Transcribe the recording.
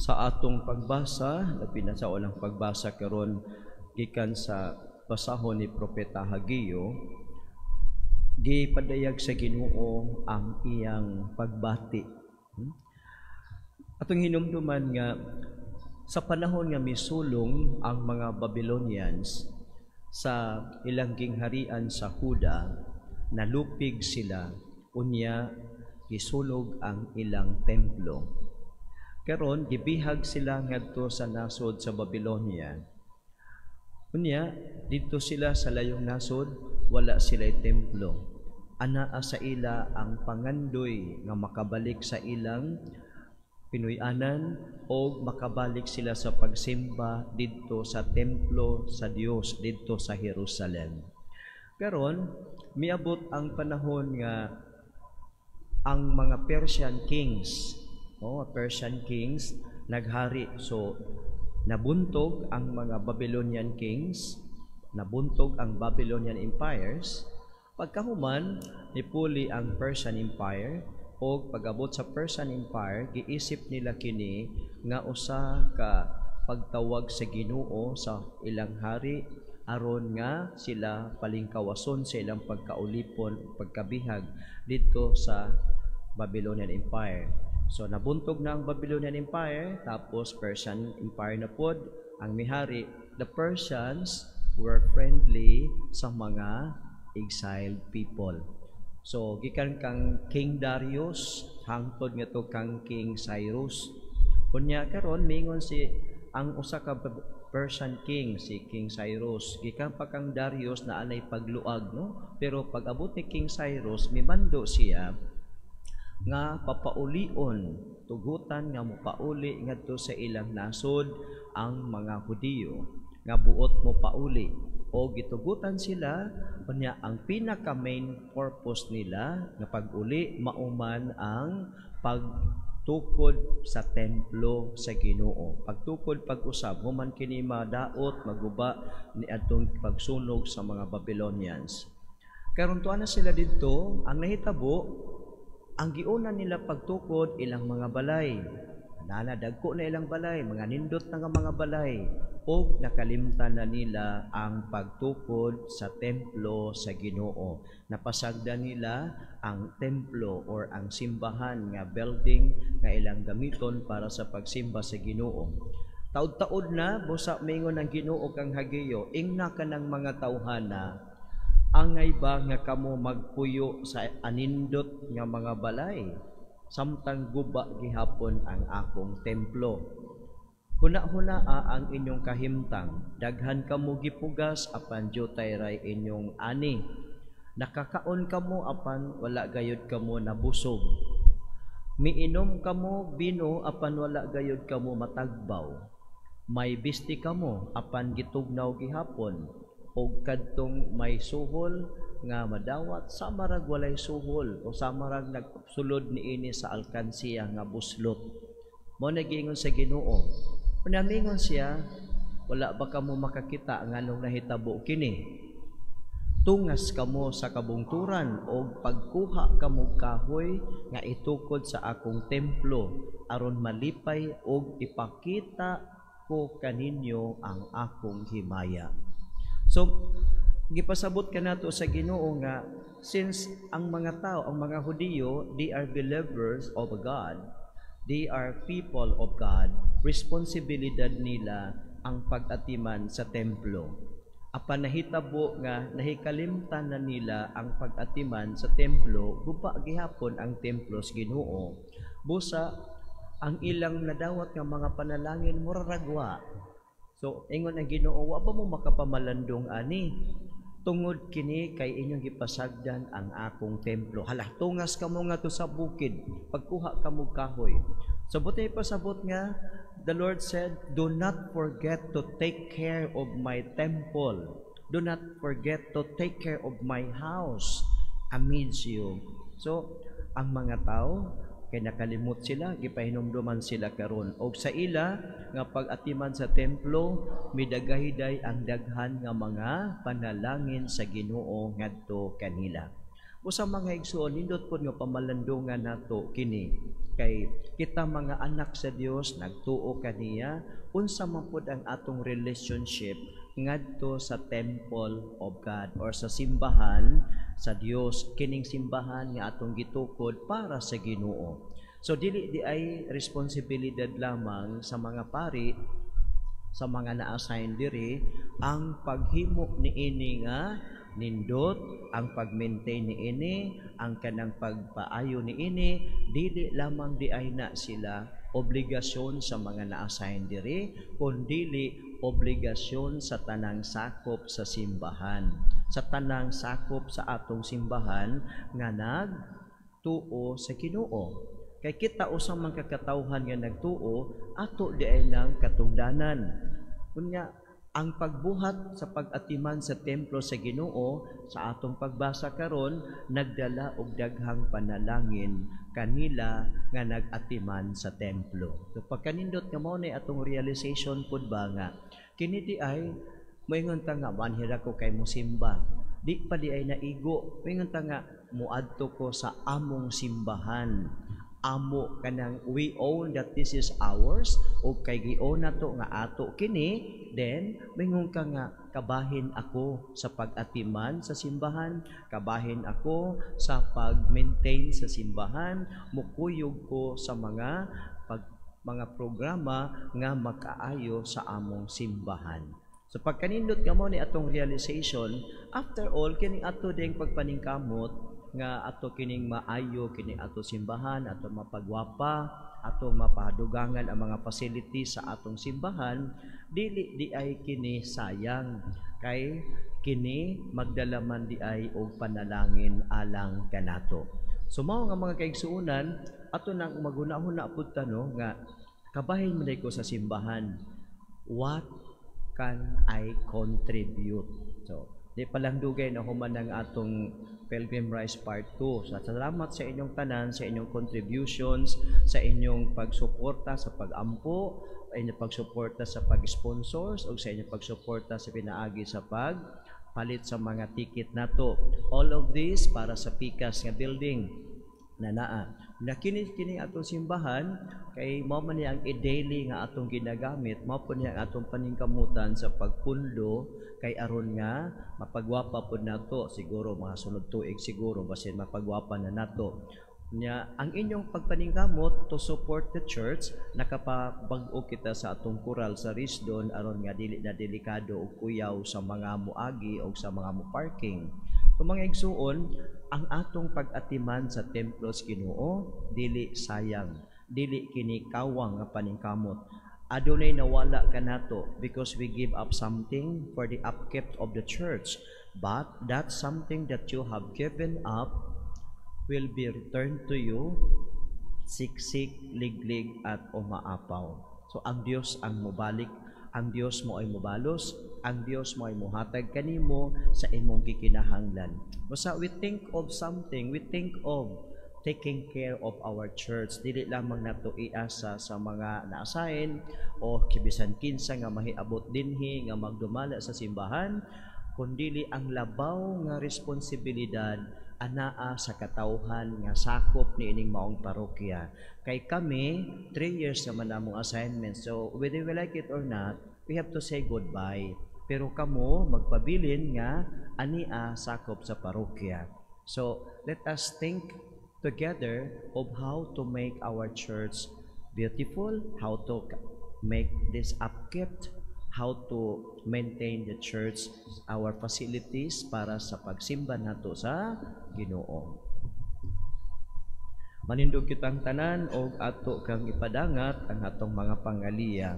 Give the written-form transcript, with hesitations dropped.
Sa atong pagbasa, labi na sa unang pagbasa karon gikan sa basahon ni Propeta Hageo, gipadayag sa Ginoo ang iyang pagbati. Atong hinumduman nga sa panahon nga misulong ang mga Babylonians sa ilang gingharian sa Huda, nalupig sila, unya gisunog ang ilang templo. Karon gibihag sila ngadto sa nasod sa Babylonia. Unya didto sila sa layong nasod, wala sila templo. Anaa sa ila ang pangandoy nga makabalik sa ilang Pinoy-anan o makabalik sila sa pagsimba didto sa templo sa Dios didto sa Jerusalem. Karon miabot ang panahon nga ang mga Persian kings, oh, Persian kings naghari. So nabuntog ang mga Babylonian kings, nabuntog ang Babylonian empires. Pagkahuman, nipuli ang Persian Empire, o pag-abot sa Persian Empire, giisip nila kini nga usa ka pagtawag sa Ginoo sa ilang hari aron nga sila palingkawason sa ilang pagkaulipon, pagkabihag didto sa Babylonian Empire. So nabuntog na ang Babylonian Empire, tapos Persian Empire na pod ang mihari. The Persians were friendly sa mga exiled people. So gikan kang King Darius hangtod ngadto kang King Cyrus. Unya karon mingon si ang usa ka Persian king, si King Cyrus. Gikan pa kang Darius na anay pagluag, no? Pero pag abot ni King Cyrus, mimando siya nga papaulion, tugutan nga mopauli ngadto sa ilang nasod ang mga Hudiyo nga buot mo pauli, o gitugutan sila. Unya ang pinaka main purpose nila nga pag-uli mauman ang pagtukod sa templo sa Ginoo, pagtukod pag-usab human kini madaot, maguba ni adtong pagsunog sa mga Babylonians. Karon tuwa na sila didto. Ang nahitabo, ang giuna nila pagtukod ilang mga balay. Nana dagko na ilang balay, mga nindot na nga mga balay, ug nakalimtan na nila ang pagtukod sa templo sa Ginoo. Napasagda nila ang templo or ang simbahan nga building nga ilang gamiton para sa pagsimba sa Ginoo. Taud-taud na, busa mingon ang Ginoo kang Hageo, "Ingna ka ng mga tawhana, angay ba nga kamo magpuyo sa anindot nga mga balay samtang guba gihapon ang akong templo? Huna-hunaa ang inyong kahimtang. Daghan kamo gipugas apan diutay ray inyong ani. Nakakaon kamo apan wala gayud kamo nabusog. Miinom kamo bino apan wala gayud kamo matagbaw. May bisti kamo apan gitugnaw gihapon, og kadtong may suhol nga madawat sama rag walay suhol o sama rag nagsulod niini sa alkansiya nga buslot." Mao na giingon sa Ginoo. Unya mingon siya, "Wala ba kamo makakita nganong nahitabo kini? Tungas kamo sa kabungturan og pagkuha kamo kahoy nga itukod sa akong templo aron malipay og ipakita ko kaninyo ang akong himaya." So gipasabot kanato sa Ginoo nga since ang mga tao, ang mga Hudiyo, they are believers of God. They are people of God. Responsibilidad nila ang pag-atiman sa templo. Apan nahitabo nga nahikalimtan na nila ang pag-atiman sa templo, guba gihapon ang templo sa Ginoo. Busa ang ilang nadawat nga mga panalangin mura rag wa. So ingon ang Ginoo, "Wa ba mo makapamalandong ani? Tungod kini kay inyong gipasagdan ang akong templo. Hala, tungas kamo ngadto sa bukid, pagkuha kamo kahoy." So buti pasabot nga the Lord said, "Do not forget to take care of my temple. Do not forget to take care of my house amidst you." So ang mga tao kay nakalimot sila, gipahinumduman sila karon. Og sa ila nga pag-atiman sa templo, midagayday ang daghan nga mga panalangin sa Ginoo ngadto kanila. Usa, mga igsuon, nindot pod nga pamalandungan nato kini kay kita mga anak sa Dios, nagtuo kaniya, unsa man pod ang atong relationship ngadto sa temple of God or sa simbahan sa Dios, kining simbahan nga atong gitukod para sa Ginoo? So dili diay responsibilidad lamang sa mga pari, sa mga na-assign diri, ang paghimo niini nga nindot, ang pag-maintain niini, ang kanang pagpaayo niini. Dili lamang diay na sila obligasyon sa mga na-assign diri, kundili obligasyon sa tanang sakop sa simbahan, sa tanang sakop sa atong simbahan nga nagtuo sa Ginoo. Kay kita usa man ka katawhan nga nagtuo, ato diay nang katungdanan. Unya ang pagbuhat sa pag-atiman sa templo sa Ginoo, sa atong pagbasa karon, nagdala og daghang panalangin kanila nga nag-atiman sa templo. So pagkanindot nga mao ni atong realization pud ba nga kini diay, moingon ta nga manhira ko kay musimba. Di pa diay naigo. Moingon ta nga muadto ko sa among simbahan, amo kanang we own that this is ours, o kay gi-own nato nga ato kini, then mingon ka nga kabahin ako sa pag-atiman sa simbahan, kabahin ako sa pag-maintain sa simbahan, mukuyog ko sa mga programa nga makaayo sa among simbahan. So pagkanindot nga mao ni atong realization, after all, kining ato ding pagpaningkamot nga ato kining maayo kini ato simbahan, ato mapagwapa, ato mapadugangan ang mga facilities sa atong simbahan, dili diay kini sayang kay kini magdala man diay og panalangin alang kanato. So mao nga, mga kaigsuonan, ato nang maghuna-huna pud ta, no, nga kabahin man ko sa simbahan, what can I contribute? So di pa lang dugay na human ang atong Pilgrim Rise Part 2. So, salamat sa inyong tanan, sa inyong contributions, sa inyong pagsuporta sa pag-ampo, sa inyong pagsuporta sa pag-sponsors, o sa inyong pagsuporta sa pinaagi sa pag palit sa mga ticket nato. All of this para sa pikas nga building na naa. Na kini kini atong simbahan kay mao man ni ang i-daily nga atong ginagamit, mao po ni ang atong paningkamutan sa pagpundo kay aron nga mapagwapa pod nato. Siguro mga sunod tuig, siguro basin mapagwapa na nato. Nya ang inyong pagpaningkamot to support the church, nakapabag-o kita sa atong kural sa Risdon aron nga dili na delikado og kuyaw sa mga muagi o sa mga mo parking. So mga igsuon, ang atong pag-atiman sa templo sa Ginoo dili sayang, dili kini kawang nga paningkamot. Adunay nawala kanato because we give up something for the upkeep of the church. But that something that you have given up will be returned to you siksik, liglig at umaapaw. So ang Dios ang mobalik, ang Dios mao'y mobalos, ang Dios mao'y mohatag kanimo sa imong gikinahanglan. Basta we think of something, we think of taking care of our church. Dili lamang nato iasa sa mga na-assign o kibisan kinsa nga mahiabot dinhi nga magdumala sa simbahan, kundili ang labaw nga responsibilidad anaa sa katawhan nga sakop ni ining maong parokya. Kay kami, 3 years naman among assignment. So, whether we like it or not, we have to say goodbye. Pero kamo, magpabilin nga ania sakop sa parokya. So, let us think together of how to make our church beautiful, how to make this upkeep, how to maintain the church, our facilities para sa pagsimba nato sa Ginoo. Manindog kitang tanan og ato kang ipadangat ang atong mga pangaliya.